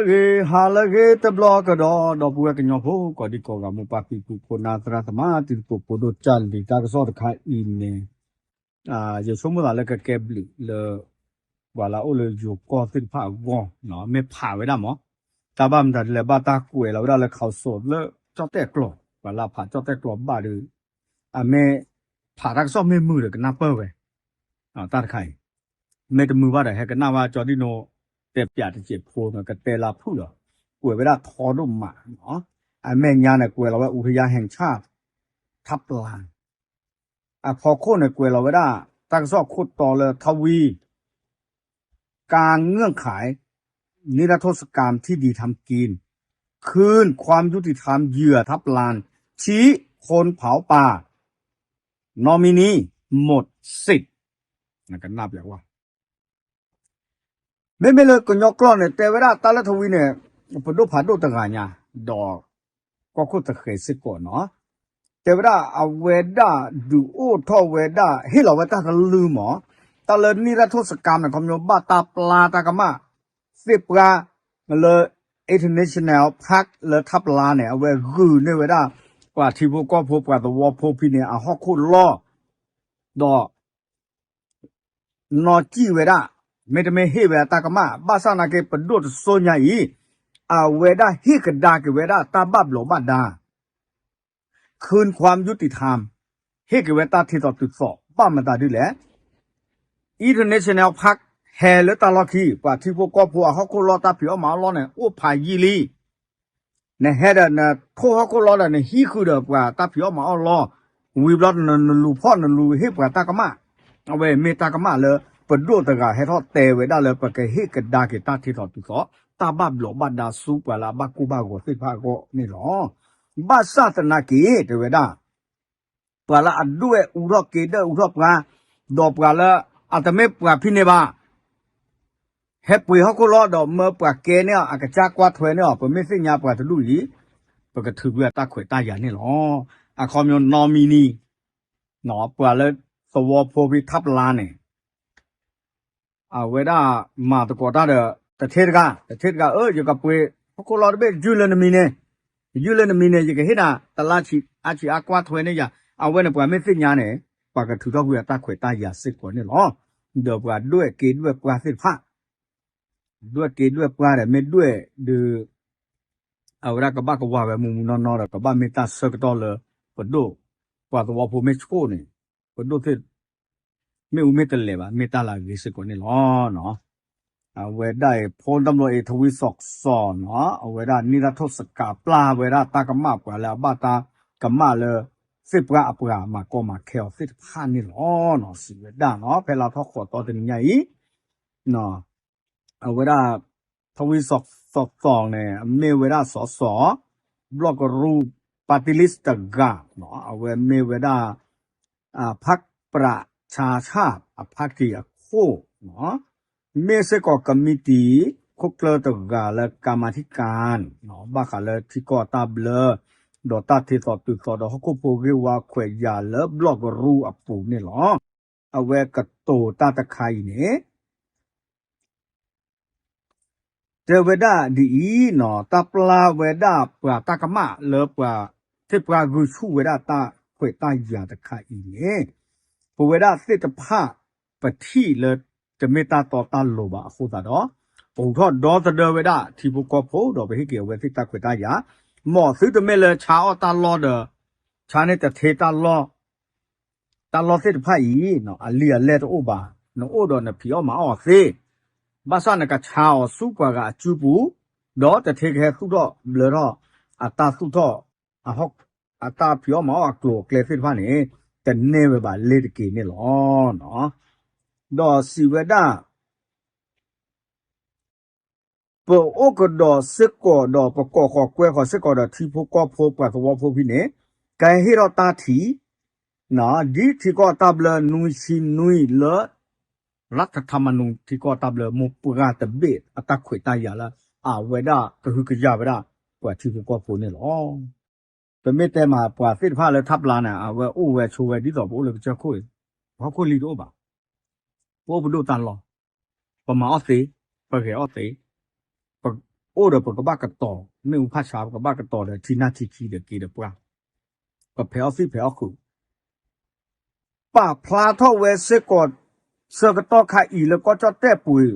ဂ့ၤ ဟါလၢအဂ့ၤတဘျီကဒီး ဒီပုၢ်ဝဲၢ်ကညီဖိ ကိးဒံကိးဂၤ မိၢ်ပၢ်ဖံဖု ဖိနၢ်သရၣ်သမါ တံၤသကိးဖိဒိၣ် ကၢ်လံၤ တၢ်ကစီၣ်တခါအံၤန့ၣ် ယဆိကမိၣ်သးလၢကကဲဘျုးလၢ ပှၤလၢအအိၣ်လၢယိၤကီၢ်သ့ၣ်တဖၣ်အဂီၢ် မ့ၢ်ဖးဝဲဒၣ်မး တၢ်ဘၣ်မတၤဒ်လဲၣ် ဘၣ်တၢ်ကွဲးလီၤဝဲဒၣ်လၢ council လၢကၠီၣ်တဲၣ်ကျိာ် ပှၤလၢအဖးကၠီၣ်တဲၣ်ကျိာ်ဘၣ်ဒီး အမ့ၢ်ဖးတၢ်ကစီၣ်မ့ၢ်မုာ်ဒီးကနၢ်ပၢၢ်ဝဲ တၢ်တခါအံၤ မ့ၢ်တမုာ်ဘၣ်ဒီး ဟဲကနၣ်ဘၣ်ကၠီဒံၣ်နိ တဲပၠးတစဲးဖိန့ၣ် ကတဲလၢဖုၣ်ဒီး ကွဲးဝဲဒၣ်ထီဒိၣ်မး အမဲာ်ညါန့ၣ် ကွဲးလီၤဝဲ အူထယါဟဲၣ်ဆၣ် ထၢပျါ အဖီခိၣ်န့ၣ် ကွဲးလီၤဝဲဒၣ် တၢ်ကစီၣ်ခိၣ်တီလၢ ทวี การเงื่อนไข นิรโทษกรรมที่ดินทำกิน คืนความยุติธรรมเหยื่อทับลาน ชี้คนเผาป่า นอมินี หมดสิทธิ์ ကနၣ်ပျးဝဲ မ့မ့ၢ်လၢကညီကျိာ်န့ၣ် တဲဝဲဒၣ်တၢ်လၢ ทวี န့ၣ် ပဒိၣ်ဖးဒိၣ်တဂၤညါ ဒီးကီၢ်ခိၣ်သဃဲးစ့ၢ်ကီးနီၤ တဲဝဲဒၣ်အဝဲဒၣ်ဒုးအိၣ်ထီၣ်ဝဲဒၣ် ဟ့ၣ်လီၤဝဲတၢ်ကလုၢ်မး တၢ်လၢ นิรโทษกรรม န့ၣ် ခီပညီဘၣ်တၢ်ပျါတၢ်ကမၣ် သ့ၣ်ပှၢ်လၢ international park လၢထၢပျါန့ၣ် အဝဲဂုာ်န့ၢ်ဝဲဒၣ် ပှၤထံဖိကီၢ်ဖိပှၤသဝီဖိဖဲန့ၣ် အဟီၣ်ခိၣ်လီၢ် ဒီး နီၢ်ကံၣ်ဝဲဒၣ် မ့တမ့ၢ်ဟ့ၣ်ဝဲအတၢ်ကမၣ် ဘၣ်ဆၣ်နာ်က့ပဒိၣ်တစိၤညါအံၤ အဝဲဒၣ်ဟ့ၣ်ကဒါက့ၤဝဲဒၣ်တၢ်ဘၣ်ဘျီးဘၣ်ဒါ คืนความยุติธรรม ဟ့ၣ်က့ၤဝဲတၢ်ထံသီတုၤသီ ဘၣ်မတၤဒ်လဲၣ် international park ဟဲလၢတၢ်လီၢ်ခံ ပှၤထံဖိကီၢ်ဖိအဟီၣ်ခိၣ်လီၢ်တၢ်ဖံးအီၣ်မၤအီၣ်လီၢ်န့ၣ် အိၣ်ဖးယံာ်လံ နဟဲဒီးနထိၣ်ဟီၣ်ခိၣ်လီၢ်ဒီး နဟံးဃုာ်ဒီးပှၤတၢ်ဖံးအီၣ်မၤအီၣ်လီၢ် ဝံၤဘျီနလူၤဖီၣ်နလူၤဟ့ၣ်ပှၤတၢ်ကမၣ် အဝဲမ့ၢ်တၢ်ကမၣ်လၢ ပဒိၣ်တဂၤဟဲထီၣ်တဲဝဲဒၣ်လၢ ပကဟ့ၣ်ကဒါက့ၤတၢ်ထံသီတုၤသီ တၢ်ဘၣ်ဘျီးဘၣ်ဒါဆူပှၤလၢအဘၣ်ကိၢ်ဘၣ်ဂီၤသ့ၣ်တဖၣ်အဂီၢ်န့ၣ်လီၤ. ဘၣ်ဆၣ်သနာ်က့ တဲဝဲဒၣ် ပှၤလၢအဒွဲၣ်အူထီၣ်က့ၤဒွဲၣ်အူထီၣ်ပှၤ, ဒီးပှၤလၢအတမ့ၢ်ပှၤဖဲန့ၣ်ဘၣ်, ဟဲပှ့ၤဟီၣ်ခိၣ်လီၢ်ဒီးမၢပှၤကဲန့ၢ်အီၤ အကစၢ်ကွၢ်ထွဲန့ၢ်အီၤ ပမ့ၢ်သ့ၣ်ညါပှၤတဒူၣ်အံၤ, ပကထုးကွံာ်အတၢ်ခွဲးတၢ်ယာ်န့ၣ်လီၤ. အခီပညီနီၢ်မံနံၤ, ပှၤလၢသဝီဖိဖဲထၢပျါန့ၣ် အဝဲဒၣ်မၤသကိးတၢ်ဒီး တထ့တဂၤ, တထ့တဂၤဧၢ, ယကပှ့ၤဟီၣ်ခိၣ်လီၢ်တဘ့ၣ် ယုၢ်လၢနမံၤန့ၣ်, ယုၢ်လၢနမံၤန့ၣ် ယကဟ့ၣ်နၤတလါဆံးအါဆံးအါကွၢ်ထွဲန့ၢ်ယၤ, အဝဲန့ၣ်ပှၤမ့ၢ်သ့ၣ်ညါန့ၣ် ပှၤကထုးထီၣ်ကွံာ်အတၢ်ခွဲးတၢ်ယာ်စ့ၢ်ကီးန့ၣ်လီၤ. ဒီးပှၤဒွဲၣ်က့ၤဒွဲၣ်ပှၢ်သ့ၣ်တဖၣ် ဒွဲၣ်က့ၤဒွဲၣ်ပှၢ်ဒီး မ့ၢ်ဒွဲၣ်ဒီး အဝဲဒၣ်ကဘၣ်ကဝၤဝဲမူးမူးနီၢ်နီၢ်ဒီး ကဘၣ်မ့ၢ်တၢ်ဆၢကတီၢ်လၢ ပဒိၣ်, ပှၤသဝီဖိမ့ၢ်ဆှိၣ်န့ၣ် ပဒိၣ်သ့ၣ် မ့ၣ်အူမ့ၢ်တလဲၤဘၣ် မ့ၢ်တၢ်လၢအဂ့ၤစ့ၢ်ကီးန့ၣ်လီၤ. အဝဲဒၣ်အံၤ ဖိတဘျီအံၤ ထဝံစီၣ်စီၣ်နီၤ, အဝဲဒၣ်နံၣ်ရထိၣ်စကၤပျၢ်ဝဲဒၣ်တၢ်ကမၣ်ပှၤလၢအဘၣ်တၢ်ကမၣ်လၢ သ့ၣ်ပှၢ်အပှၤမၤကီမၤခဲအီၤသ့ၣ်တဖၣ်န့ၣ်လီၤ. စံးဝဲဒၣ်နီၤ ဖဲလါထီၣ်ဃိးသီတနံၤညါအံၤ အဝဲဒၣ် ထဝံစီၣ်စီၣ်န့ၣ် အမ့ၢ်ဝဲဒၣ်စီၤစီၣ် ဘျီၣ်ကရူၢ် party list တဂၤ, အဝဲမ့ၢ်ဝဲဒၣ် พรรคประชาชาติ အ party အခိၣ်, မ့ၢ်စ့ၢ်ကီး committee ခိၣ်ကျၢၢ်တဂၤလၢ ကမ္မါထံကၢၣ် ဘၣ်ဃးလၢထံကီၢ်အတၢ်ဘျၢ ဒီးတၢ်ထံသီတုၤသီဒီးဟီၣ်ခိၣ်ဖိဂ့ၢ်ဝီခွဲးယာ်လၢဘျီၣ်ကရူၢ်အပူၤန့ၣ်လီၤ. အဝဲကတိၤတၢ်တခါအံၤန့ၣ် တဲဝဲဒၣ်ဒ်အံၤနီၤ, တၢ်ပျၢ်ဝဲဒၣ်ပှၤတၢ်ကမၣ်လၢပှၤသ့ၣ်ပှၢ်ဂုာ်ဆူၣ်ဝဲဒၣ်တၢ်ခွဲးတၢ်ယာ်တခါအံၤန့ၣ်, ပဝဲဒၣ်သ့ၣ်တဖၣ် ပထံၣ်လၢတမ့ၢ်တၢ်တီတၢ်လိၤဘၣ်အဃိသတးဒီး ပဟူးထီၣ်ဒီသဒၢဝဲဒၣ်ထံဖိကီၢ်ဖိဒီးပဟ့ၣ်က့ၤအဝဲသ့ၣ်တၢ်ခွဲးတၢ်ယာ်, မ်သုတမ့ၢ်လၢဆါအီၣ်တၢ်လီၢ်ဒီး ဆါန့ၢ်တထ့တၢ်လီၢ် တၢ်လီၢ်သ့ၣ်တဖၣ်အံၤ အလံာ်အလဲၢ်တအိၣ်ဘၣ်, နအိၣ်ဒီးနဖံးအီၣ်မၤအီၣ်သ့, ဘၣ်ဆၣ်နကဆါအီၤဆူပှၤဂၤအစုပူၤ, ဒီးတထ့ကဟဲသူၣ်ထီၣ်ဘျၢထီၣ် အတၢ်သူၣ်ထီၣ် အတၢ်ဖံးအီၣ်မၤအီၣ်အကျိၤအကျဲသ့ၣ်တဖၣ်န့ၣ် တန့ၢ်ဝဲဘၣ်လ့ၤတက့ၤန့ၣ်လီၤ. ဒီးစံးဝဲဒၣ် ပအိၣ်ကဒီးစ့ၢ်ကီးဒီး ပကိးဃီၤကွဲဃီၤစ့ၢ်ကီးဒီးထံဖိကီၢ်ဖိပှၤသဝီဖိဖဲန့ၣ် ကဟဲဟ့ၣ်ထီၣ်တၢ်ထံး ဒ်ထံကီၢ်တၢ်ဘျၢနွံဆံနွံလၢ รัฐธรรมนูญ ထံကီၢ်တၢ်ဘျၢမိၢ်ပှၢ်တဘ့ၣ်အတၢ်ခွဲးတၢ်ယာ်လၢ အဝဲဒၣ်ကဟုကယာ်ဝဲဒၣ်ပှၤထံဖိကီၢ်ဖိန့ၣ်လီၤ. ပမ့ၢ်တဲမးပှၤသ့ၣ်တဖၣ်လၢထၢပျါန့ၣ် အဝဲအိၣ်ဝဲဆိးဝဲဒ်သိးပအိၣ်လၢကစၢၢ်ခိၣ်အံၤ, ပဟီၣ်ခိၣ်လံတအိၣ်ဘၣ်, ပအိၣ်ပဒိၣ်တၢ်လီၢ်, ပမၤအီၣ်သ့, ပဂဲၤအီၣ်သ့, ပ အိၣ်ဒီးပကဘၣ်ကတီၤ မ့ၣ်အူဖးဆါ ပကဘၣ်ကတီၤဒီးထံနၢ်ထံခံဒီးက့ဒီးပှၢ် ပဖဲးအီၣ်သံၣ်ဖဲးအီၣ်ခုး ပာ်ဖျါထီၣ်ဝဲစ့ၢ်ကီး ဆၢကတီၢ်ခါအံၤလၢကီၢ်ကၠီၣ်တဲၣ်ပူၤ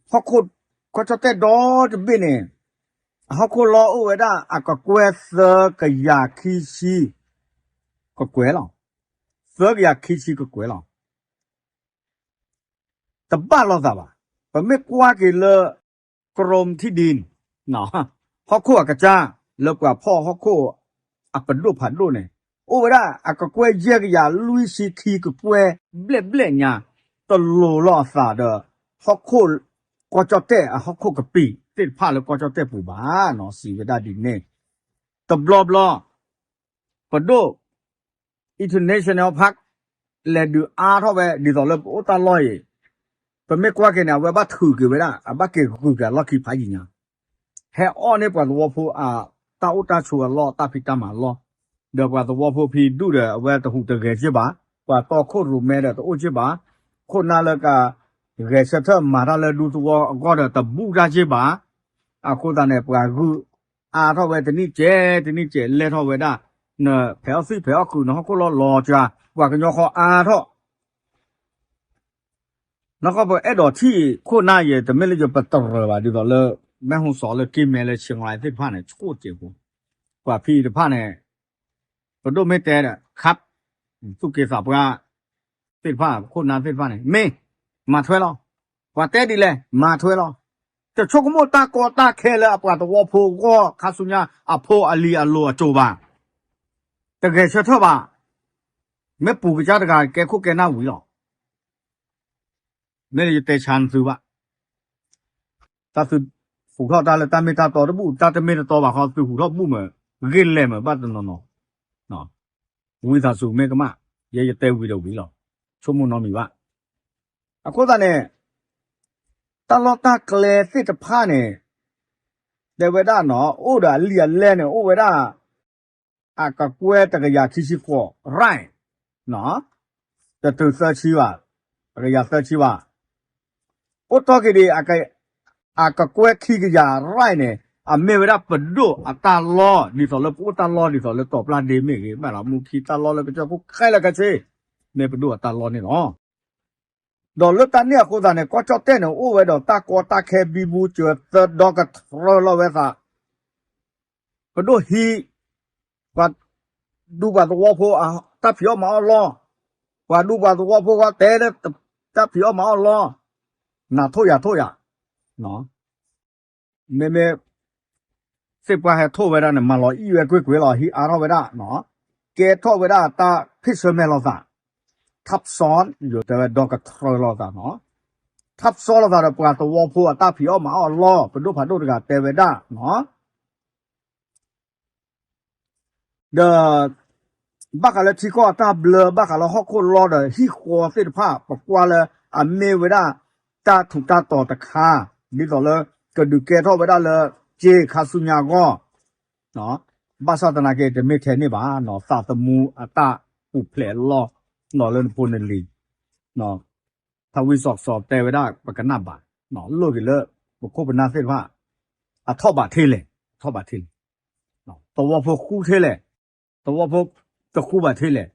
ဟီၣ်ခိၣ် ကီၢ်ကၠီၣ်တဲၣ်ဒီတဘ့ၣ်န့ၣ် အဟီၣ်ခိၣ်လီၢ်အိၣ်ဝဲဒၣ်အကကွဲၢ်သၢကယၤခံဆံ ကကွဲၢ်လီၤ. သၢကယၤခံဆံကကွဲၢ်လီၤ. တဘၣ်လိာ်သးဘၣ်. ပမ့ၢ်ကွၢ်က့ၤလၢ ကရိမထံၣ်ဒံ ဟီၣ်ခိၣ်အကစၢ် လၢပှၤဖီၣ်ဟီၣ်ခိၣ်အပဒိၣ်ဖးဒိၣ်န့ၣ် အိၣ်ဝဲဒၣ်အကကွဲၢ်ယဲၢ်ကယၤလွံၢ်ဆံခံကကွဲၢ်ဘျဲၣ်ဘျဲၣ်ညါ တလိၤလိာ်အသးဒီး ဟီၣ်ခိၣ် ကီၢ်ကၠီၣ်တဲၣ်အဟီၣ်ခိၣ်ကပံာ်သ့ၣ်တဖၣ်လၢကီၢ်ကၠီၣ်တဲၣ်ပူၤဘၣ်နီၤ စံးဝဲဒၣ်ဒ်န့ၣ် တဘျီဘျီ ပဒိၣ် International Park လဲၤဒုးအါထီၣ်ဝဲ ဒ်သိးလၢပအိၣ်တၢ်လီၢ်အံၤ ပမ့ၢ်ကွၢ်က့ၤန့ၣ် အဝဲဘၣ်ထုးက့ၤဝဲဒၣ် အဘၣ်က့ၤဂုာ်က့ၤအလီၢ်ခံဖးယံာ်ညါ ဟဲအီၣ်န့ၢ်ပှၤသဝီဖိအတၢ်အိၣ်တၢ်ဆိးအလီၢ် တၢ်ဖံးတၢ်မၤအလီၢ် ဒီးပှၤသဝီဖိဖံးဒူၣ်ဒီး အဝဲတဟူးတဂဲၤက့ဘၣ်, ပှၤတီခိၣ်ရိၣ်မဲဒီးတအိၣ်က့ဘၣ်, ခိၣ်နၢ်လၢက ဂဲၤဆၢထၢၣ်မၤတၢ်လၢဒူသဝီအဂီၢ်ဒီးတဘူၣ်တၢ်က့ဘၣ်, အဃိသတးန့ၣ် ပှၤဂုာ်အါထီၣ်ဝဲတနံၣ်ကဲး တနံၣ်ကဲး လဲၢ်ထီၣ်ဝဲဒၣ် နဖဲးအီၣ်သံၣ်ဖဲးအီၣ်ခုး နဟီၣ်ခိၣ်လီၢ်လီၤစှၤ ပှၤကညီဃီအါထီၣ် နီၢ်ကီၢ်ပအဲၣ်ဒိးထံၣ်ခိၣ်နၢ်ယဲ တမ့ၢ်လၢယပတရၢၢ်ဘၣ် ဒ်သိးလၢ မဲၢ်ဟူစီၤလၢက့မဲလၢဆ့ၣ်နီၤသ့ၣ်တဖၣ်န့ၣ် ဆိကမိၣ်က့ၤဖိ, ပှၤဖံးတဖၣ်န့ၣ် ပဒိၣ်မ့ၢ်တဲဒီး ခပ် သူၣ်က့သးပှၢ်သ့ၣ်တဖၣ် ခိၣ်နၢ်သ့ၣ်တဖၣ်န့ၣ် မ့ၢ် မၤထွဲလီၤ, ပှၤတဲဒ်လဲၣ် မၤထွဲလီၤ, တဆိကမိၣ်တၢ်ကီတၢ်ခဲလၢအပှၤသဝီဖိအဂီၢ် ခါဆူညါအဖိအလံၤအလိၤအစိၤဘၣ်, တဂဲၤဆၢထၢၣ်ဘၣ်, မ့ၢ်ပူၤကစၢ်တဂၤကဲခိၣ်ကဲနၢ်ဝံၤလီၤ မ့ၢ်လၢယတဲဆါနသုဘၣ်, တၢ်သုဟူးထီၣ်တၢ်လၢတၢ်မ့ၢ်တၢ်တီတဘူၣ် တၢ်တမ့ၢ်တတီဘၣ်ဃီ သုဟူးထီၣ်ဘူၣ်မး ဂ့ၢ်လဲၢ်မးဘၣ်တနီၤနီၤ, ဝံသးစူၤမ့ၢ်ကမၣ်, ယဲယတဲဝံၤဒီးဝံၤလီၤ, ဆိကမိၣ်နီတမံၤဘၣ်. အဃိသတးန့ၣ် တၢ်လီၢ်တၢ်ကျဲသ့ၣ်တဖၣ်န့ၣ် တဲဝဲဒၣ်နီၤ အိၣ်ဒီးအလံာ်အလဲၢ်န့ၣ် အိၣ်ဝဲဒၣ် အကကွဲၢ်တကယၤခံဆံဃိး right, တတုၤသၢဆံဘၣ်, တကယၤသၢဆံဘၣ်, အိၣ်တီၢ်က့ၤဒံး အကကွဲၢ်ခံကယၤ right န့ၣ် အမ့ၢ်ဝဲဒၣ်ပဒိၣ်အတၢ်လီၢ် ဒ်သိးလၢပအိၣ်တၢ်လီၢ် ဒ်သိးလၢတီၤပျၢ်ဒ့မ့ၢ်ဂ့ၤ ဘၣ်လီၤမူခံတၢ်လီၢ်လၢကစၢၢ်ခိၣ်ခဲလၢာ်ခဲဆ့ မ့ၢ်ပဒိၣ်အတၢ်လီၢ်န့ၣ်လီၤ. ဒီးလၢတၢ်န့ၣ်အဃိသတးန့ၣ် ကီၢ်ကၠီၣ်တဲၣ်န့ၣ် အိၣ်ဝဲဒီးတၢ်ကီတၢ်ခဲဘံဘူစၢၤသၢဒီကထြၢလီၤဝဲသး, ပဒိၣ်ဟံး ပှၤ ဒူပှၤသဝီဖိအတၢ်ဖံးအီၣ်မၤအီၣ်လီၢ်, ပှၤဒူပှၤသဝီဖိဃီတဲလၢ တၢ်ဖံးအီၣ်မၤအီၣ်လီၢ်, နၤထိၣ်ယၤထိၣ်ယၤ, မ့မ့ၢ် သ့ၣ်ပှၢ်ဟဲထိၣ်ဝဲဒၣ်န့ၣ် မၤလီၤအံၣ်ဝဲကွ့ၢ်ကွ့ၢ်လီၤ ဟံးအါထီၣ်ဝဲဒၣ်, ကဲထီၣ်ဝဲဒၣ်တၢ်ဖ့ၣ်ဆၢမဲာ်လိာ်သး, ထပ်ซ้อน ယတဲဝဲဒီကထြၢလီၤသးနီၤ, ထပ်ซ้อน လိာ်သးဒီးပှၤသဝီဖိအတၢ်ဖံးအီၣ်မၤအီၣ်အလီၢ် ပဒိၣ်ဖးဒိၣ်တဂၤတဲဝဲဒၣ်နီၤ ဒီး ဘၣ်ဃးလၢထံကီၢ်အတၢ်ဘျၢ ဘၣ်ဃးလၢဟီၣ်ခိၣ်လီၢ်ဒီးဟံၣ်ဃီသ့ၣ်တဖၣ် ပကွၢ်လၢအမ့ၢ်ဝဲဒၣ် တၢ်ထူးတၢ်တီၤတခါ ဒ်သိးလၢ ကဒုးကဲထီၣ်ဝဲဒၣ်လၢ က့ခါဆူညါအဂီၢ် ဘၣ်ဆၣ်သနာ်က့ တမ့ၢ်ထဲန့ၣ်ဘၣ်နီၤ သးသမူအတၢ်ပူၤဖျဲးအလီၢ်နီၤ လၢနဖိနလံၤ ထးဝံၣ်စီၤစီၤတဲဝဲဒၣ် ပကနၣ်ဘၣ် လိၣ်က့ၤလၢ ပခိၣ်ပနၢ်သ့ၣ်တဖၣ် အထီၣ်ဘးထဲလဲၣ် အထီၣ်ဘးထဲလဲၣ် သဝီဖိဃူထဲလဲၣ် သဝီဖိတဃူဘၣ်ထဲလဲၣ်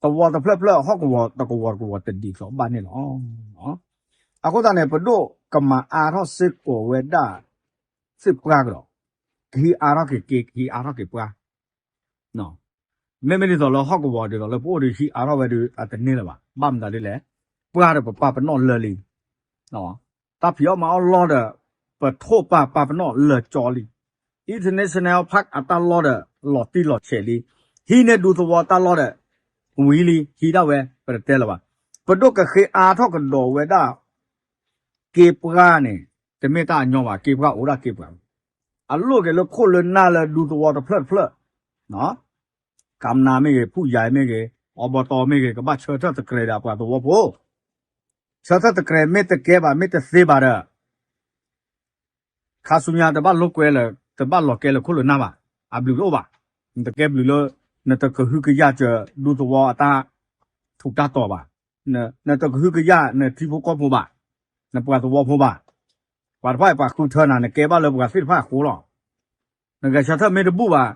သဝီတဖျၢၣ်ဖျၢၣ် ဟီၣ်ကဝီၤတကဝီၤတကဝီၤတဒ်သိးဘၣ်န့ၣ်လီၤ. အဃိသတးန့ၣ် ပဒိၣ်ကမၤအါထီၣ်စ့ၢ်ကီးဝဲဒၣ် သ့ၣ်ပှၢ်ကဒီး ကဟံးအါထီၣ်က့ၤက့ၤ ကဟံးအါထီၣ်က့ၤပှၢ် မ့မ့ၢ်ဒ်သိးလၢဟီၣ်ကဝီၤဒ်သိးလၢပအိၣ်ဒီးဟံးအါထီၣ်ဝဲဒီး အတန့ၢ်လၢၤဘၣ်. ဘၣ်မတၤဒ်လဲၣ်, ပှၢ်ဒီးပပာ်ပနီၣ်လၢာ်လံ. တၢ်ဖံးအီၣ်မၤအီၣ်လီၢ်ဒီး ပထိၣ်ပာ်ပာ်ပနီၣ်လၢာ်ကၠီလံ. International Park အတၢ်လီၢ်ဒီး လီၤတံၢ်လီၤဆဲးလံ. ဟံးန့ၢ်ဒူသဝီတၢ်လီၢ်ဒီး ဝံၤလံ ဟံးဒၣ်ဝဲ ပတတဲလၢၤဘၣ်. ပဒိၣ်ကဃ့အါထီၣ်ကဒီးဝဲဒၣ် က့ပှၢ်န့ၣ် တမ့ၢ်တၢ်အညီဘၣ်, က့ပှၢ်အိၣ်ဒၣ်က့ပှၢ်, အလိၣ်က့ၤလၢခိၣ်လၢနၢ်လၢဒူသဝီတဖျၢၣ်တဖျၢၣ်, ကမနၤမ့ၢ်ဂ့ၤ, ဖူယၤမ့ၢ်ဂ့ၤ, အီဘီတီမ့ၢ်ဂ့ၤ, ကဘၣ်ဆၢထၢၣ်သကြဲးဒီးအပှၤသဝီဖိ, ဆၢထၢၣ်သကြဲးမ့ၢ်တကဲဘၣ် မ့ၢ်တသ့ဘၣ်ဒီး ခါဆူညါတဘၣ်လိာ်ကွဲလၢ တဘၣ်လီၤကဲလၢခိၣ်လၢနၢ်ဘၣ်, အဘျုးတအိၣ်ဘၣ်, နတကဲဘျုးလၢ နတကဟုကယာ်စၢၤဒူသဝီအတၢ်ထူးတၢ်တီၤဘၣ်, နတကဟုကယာ်နထံဖိကီၢ်ဖိဘၣ်, နပှၤသဝီဖိဘၣ်, ပှၤတဖၣ်အံၤပှၤဃုထၢနၤ နကဲဘၣ်လၢပှၤသ့ၣ်တဖၣ်အဃိလီၤ. နဂဲၤဆၢထၢၣ်မ့ၢ်တဘူၣ်ဘၣ်,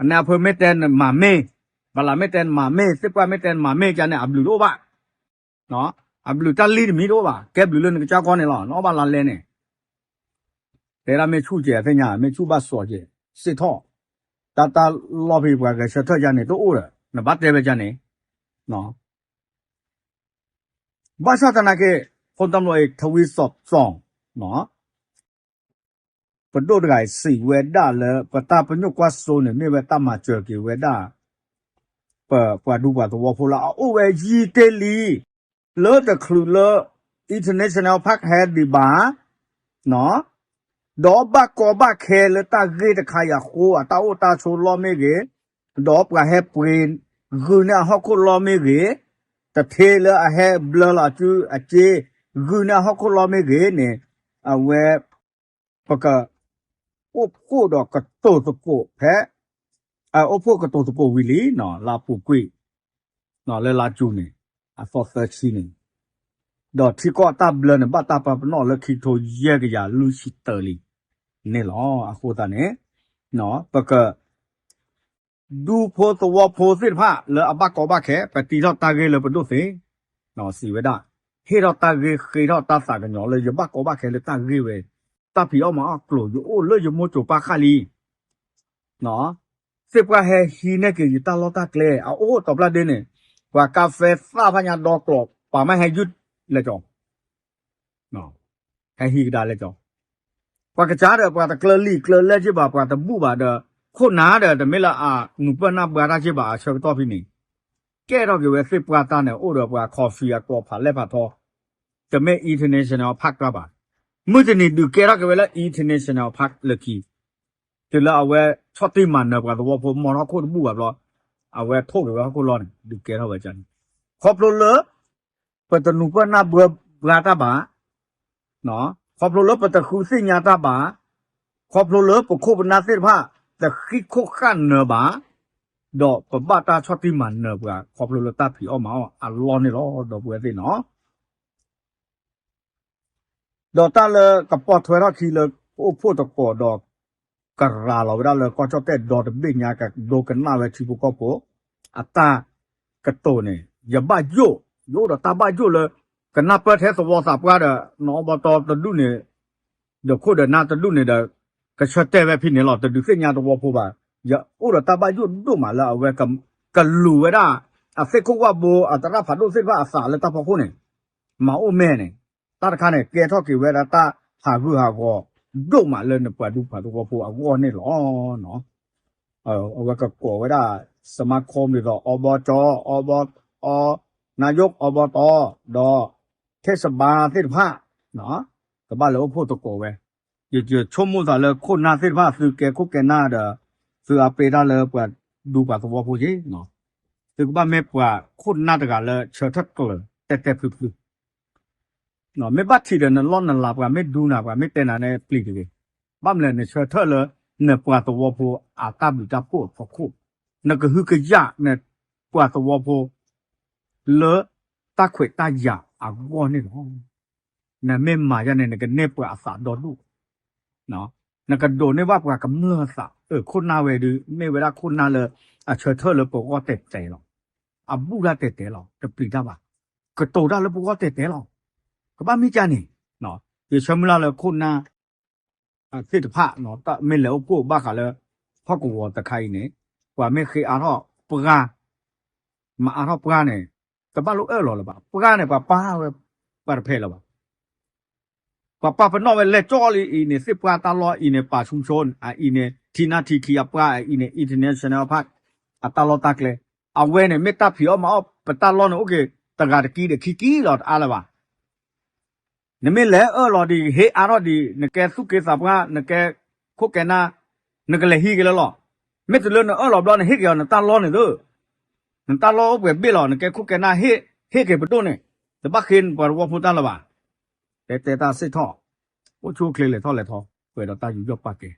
အနဲအဖၢမ့ၢ်တဲနမၤမ့ၢ်, ဘၣ်လးမ့ၢ်တဲနမၤမ့ၢ်, သ့ၣ်ပှၢ်မ့ၢ်တဲနမၤမ့ၢ် ကန့ၣ်အဘျုးတအိၣ်ဘၣ်. အဘျုးတၢ်လံတမံၤတအိၣ်ဘၣ်, ကဲဘျုးလၢနကစၢ်ကီၢ်န့ၣ်လီၤ. နအီၣ်ဘၣ်လါလဲန့ၣ် တဲဒၣ်မ့ၢ်ဆူၣ်ကဲးသ့ၣ်ညါ, မ့ၢ်ဆူၣ်ဘၣ်စီၤကဲး, စ့ၢ်ထီၣ်, တၢ်တၢ်လီၢ်ဖဲပှၤဂဲၤဆၢထၢၣ်ယါန့ၣ် တအိၣ်ဒီး နဘၣ်တဲဝဲယါန့ၣ်, ဘၣ်ဆၣ်သနာ်က့ ဖိတၢ်မလိၤအံၤ ထဝံစီၤစီၤ ပဒိၣ်တဂၤအံၤစံးဝဲဒၣ်လၢ ပတၢ်ပညိၣ်ကွၢ်စိန့ၣ် မ့ၢ်ဝဲတၢ်မၤစၢၤက့ၤဝဲဒၣ် ပပှၤဒူပှၤသဝီဖိလၢအအိၣ်ဝဲယံာ်တ့ၢ်လံ, လၢတချုးလၢ international park ဟဲဒံးဘၣ်, ဒီးဘၣ်ကီဘၣ်ခဲလၢတၢ်ဂ့ၢ်တခါအံၤအဃိ အတၢ်အိၣ်တၢ်ဆိးလီၢ်မ့ၢ်ဂ့ၤ, ဒီးပှၤဟဲပှ့ၤဂုာ်န့ၢ်အဟီၣ်ခိၣ်လီၢ်မ့ၢ်ဂ့ၤ, တထ့လၢအဟဲဘျၢလီၤအစုအစ့ ဂုာ်န့ၢ်အဟီၣ်ခိၣ်လီၢ်မ့ၢ်ဂ့ၤန့ၣ်, အဝဲ ပက အိၣ်ဖှိၣ်ဒီးကတိၤသကိးဖဲ အိၣ်ဖှိၣ်ကတိၤသကိးဝံၤလံ လါပူၤကွံာ် လၢလါကၠူန့ၣ် အသီသၢဆံန့ၣ်, ဒီးထံကီၢ်အတၢ်ဘျၢန့ၣ် ဘၣ်တၢ်ပာ်ပနီၣ်လၢခံကထိယဲၢ်ကယၤလွံၢ်ဆံတၢလံန့ၣ်လီၤ. အဃိသတးန့ၣ် ပက ဒူဖိသဝီဖိသ့ၣ်တဖၣ်လၢအဘၣ်ကီဘၣ်ခဲ ပတံထီၣ်တၢ်ဂ့ၢ်လၢပဒိၣ်သ့ၣ် စံးဝဲဒၣ်, ဟ့ၣ်ထီၣ်တၢ်ဂ့ၢ်ဃ့ထီၣ်တၢ်သးကညီၤလၢ ယဘၣ်ကီဘၣ်ခဲလၢတၢ်ဂ့ၢ်ဝဲ, တၢ်ဖံးအီၣ်မၤအီၣ်ကျိၤ ယအိၣ်လၢယမိၢ်စိၤပၢ်ဃၢ်လံ သ့ၣ်ပှၢ်ဟဲဟံးန့ၢ်က့ၤယတၢ်လီၢ်တၢ်ကျဲ အအိၣ်တီၤပျၢ်ဒ့န့ၣ်, ပှၤကါဖဲသၣ်ဖးညါဒီကျိၤ ပှၤမ့ၢ်ဟဲယုၢ်လဲၤကီၤ ဟဲဟံးကဒါလဲၤကီၤ, ပှၤကစၢ်ဒီး ပှၤတကျၢၤလံာ်ကျၢၤလဲၢ်က့ဘၣ် ပှၤတဘူၣ်ဘၣ်ဒီး ခိၣ်နၢ်ဒီး တမ့ၢ်လၢအနုာ်ပၢၢ်နၢ်ဘှါတၢ်က့ဘၣ် အဆၢကတီၢ်ဖဲန့ၣ်, ကဲထီၣ်က့ၤဝဲသ့ၣ်ပှၢ်တၢ်န့ၣ် အိၣ်ဒီးပှၤ coffee အကျိၤဖးလဲၢ်ဖးထီ, တမ့ၢ် international park တၢ်ဘၣ်, မုၢ်တနံၤဒုးကဲထီၣ်က့ၤဝဲလၢ international park လၢခံ တုၤလၢအဝဲဆီၣ်တံၢ်မၤနၢၤပှၤသဝီဖိ မီထီၣ်ခိၣ်တဘူၣ်ဘၣ်ဘျီ, အဝဲထိၣ်က့ၤဝဲဟီၣ်ခိၣ်လီၢ်န့ၣ် ဒုးကဲထီၣ်ဝဲန့ၣ်, ခီဖျိလၢ ပတနုာ်ပၢၢ်နၢ်ဘှါတၢ်ဘၣ်, ခီဖျိလၢပတဃုသ့ၣ်ညါတၢ်ဘၣ်, ခီဖျိလၢပခိၣ်ပနၢ်သ့ၣ်တဖၣ် တဃံးခိၣ်ဃၣ်နၢၤဘၣ်, ဒီးပဘၣ်တၢ်ဆီၣ်တံၢ်မၤနၢၤပှၤ ခီဖျိလၢတၢ်ဖံးအီၣ်မၤအီၣ်အလီၢ်န့ၣ်လီၤ ဒီပုၢ်ဝဲၢ်သ့ၣ်နီၤ. ဒီးတၢ်လၢကပိာ်ထွဲထီၣ်ခံလၢ ပအိၣ်ဖှိၣ်သကိးဒီး ကရၤလီၤဝဲဒၣ်လၢကီၢ်ကၠီၣ်တဲၣ်ဒီတဘ့ၣ်ညါ ကဒိကနၣ်ဝဲထံဖိကီၢ်ဖိ အတၢ်ကတိၤန့ၣ် ယဘၣ်ယိၣ်, ယအိၣ်ဒီးတၢ်ဘၣ်ယိၣ်လၢ ကနၢ်ပၢၢ်ထဲသဝီသးပှၢ်ဒီး နအီဘီတီတဒူၣ်န့ၣ် ဒီးခိၣ်ဒီးနၢ်တဒူၣ်န့ၣ်ဒီး ကဆၢတဲာ်ဝဲဖဲန့ၣ်လီၤ. တဒုးသ့ၣ်ညါသဝီဖိဘၣ်. ယအိၣ်ဒီးတၢ်ဘၣ်ယိၣ်ဒိၣ်မးလၢအဝဲ ကလူၤဝဲဒၣ် အသ့ၣ်ခိၣ်ဝၣ်ဘိ အသရၣ်ဖးဒိၣ်သ့ၣ်တဖၣ်အသးလၢတၢ်ဖီခိၣ်န့ၣ် မၤအိၣ်မဲာ်န့ၣ် တၢ်တခါန့ၣ် ကဲထီၣ်က့ၤဝဲဒၣ်တၢ်ဟးဂူာ်ဟးဂီၤဒိၣ်မးလၢနပှၤဒူပှၤသဝီဖိအဂီၢ်န့ၣ်လီၤ. အဝဲကကိးဝဲဒၣ် စမါခီမ့ၢ်သိး အီဘီကၠီ အီဘီ အီ နါယိၣ် အီဘီတီ ဒီး ထဲစဘါသ့ၣ်တဖၣ် ကဘၣ်လဲၤအိၣ်ဖှိၣ်သကိးဝဲ. ယဆိကမိၣ်သးလၢခိၣ်နၢ်သ့ၣ်တဖၣ် သုကဲခိၣ်ကဲနၢ်ဒီး သုအပ့ၤတၢ်လၢပှၤဒူပှၤသဝီဖိက့ၤ သုကဘၣ်မ့ၢ်ပှၤခိၣ်နၢ်တဂၤလၢဆၢထၢၣ်ကျၢၤတဲာ်တဲာ်ဖျုးဖျုး မ့ၢ်ဘၣ်ထံးဒီးနလီၢ်နလၤ ပှၤမ့ၢ်ဒူနၤ ပှၤမ့ၢ်တဲနၤန့ၣ်ပျံၤတဂ့ၤ. ဘၣ်မနုၤလဲၣ် နဆၢထၢၣ်လၢ နပှၤသဝီဖိအတၢ်ဘျုးတၢ်ဖှိၣ်အဖီခိၣ်, နကဟုကယာ်နပှၤသဝီဖိ လၢတၢ်ခွဲးတၢ်ယာ်အဂီၢ်န့ၣ်လီၤ. နမ့ၢ်မၤယါန့ၣ် နကန့ၢ်ပှၤအသးဒီဒူၣ် နကဒိးန့ၢ်ဘၣ်ပှၤကမျၢၢ်အသး, အခိၣ်နၢ်ဝဲဒုး မ့ၢ်ဝဲဒၣ်ခိၣ်နၢ်လၢ အဆၢထၢၣ်လၢပဂီၢ်တဲာ်တဲာ်လီၤ. အဘူၣ်တၢ်တဲာ်တဲာ်လီၤ, တပျံၤတၢ်ဘၣ်, ကတိၤတၢ်လၢပဂီၢ်တဲာ်တဲာ်လီၤ. ကဘၣ်မ့ၢ်ကါန့ၣ်, ယဆၢမုၢ်လၢ်လၢခိၣ်နၢ် သ့ၣ်တဖၣ် မ့ၢ်လဲၤအိၣ်ဖှိၣ်ဘၣ်ဃးလၢ ဟီၣ်ကဝီၤတခါအံၤန့ၣ်, ပှၤမ့ၢ်ဃ့အါထီၣ်ပှၢ်, မၤအါထီၣ်ပှၢ်န့ၣ်, တဘၣ်လိၣ်အၢၣ်လီၤလၢၤဘၣ်. ပှၢ်န့ၣ် ပှၤပာ်ဝဲ ပှၤတဖဲလၢၤဘၣ်. ပှၤပာ်ပနီၣ်ဝဲလဲၤကၠီလံအံၤန့ၣ် သ့ၣ်ပှၢ်တၢ်လီၢ်အံၤန့ၣ် ပာ်ဆူၣ်ဆူၣ်အံၤန့ၣ် ထံနၢ်ထံခံအပှၢ်အံၤန့ၣ် international park အတၢ်လီၢ်တၢ်ကျဲ, အဝဲန့ၣ် မ့ၢ်တၢ်ဖံးအီၣ်မၤအီၣ် ပတၢ်လီၢ်န့ၣ် အိၣ်က့ၤ တဂၤတကံဒီးခံကံလီၤ တအါလၢၤဘၣ်. နမ့ၢ်လဲၤအၢၣ်လီၤဒံး ဟ့ၣ်အါထီၣ်ဒံး နကဲသူၣ်က့သးပှၢ် နကဲခိၣ်ကဲနၢ် နကလဲၤဟံးက့ၤလၢလီၤ. မ့ၢ်တုၤလၢနအၢၣ်လီၤဘျီ နဟ့ၣ်က့ၤအီၤနတၢ်လီၢ်န့ၣ်သု, နတၢ်လီၢ်အိၣ်ပှဲၤဘ့ၣ်လီၤ နကဲခိၣ်ကဲနၢ် ဟ့ၣ်က့ၤပဒိၣ်န့ၣ်, တဘၣ်ဃ့ပှၤသဝီဖိတၢ်လၢၤဘၣ်. တဲတဲတၢ်စ့ၢ်ထီၣ်, အိၣ်ဆူၣ်အိၣ်ချ့လဲၤထီၣ်လဲၤထီ ပှဲၤဒီးတၢ်ယူးယီၣ်ပာ်ကဲ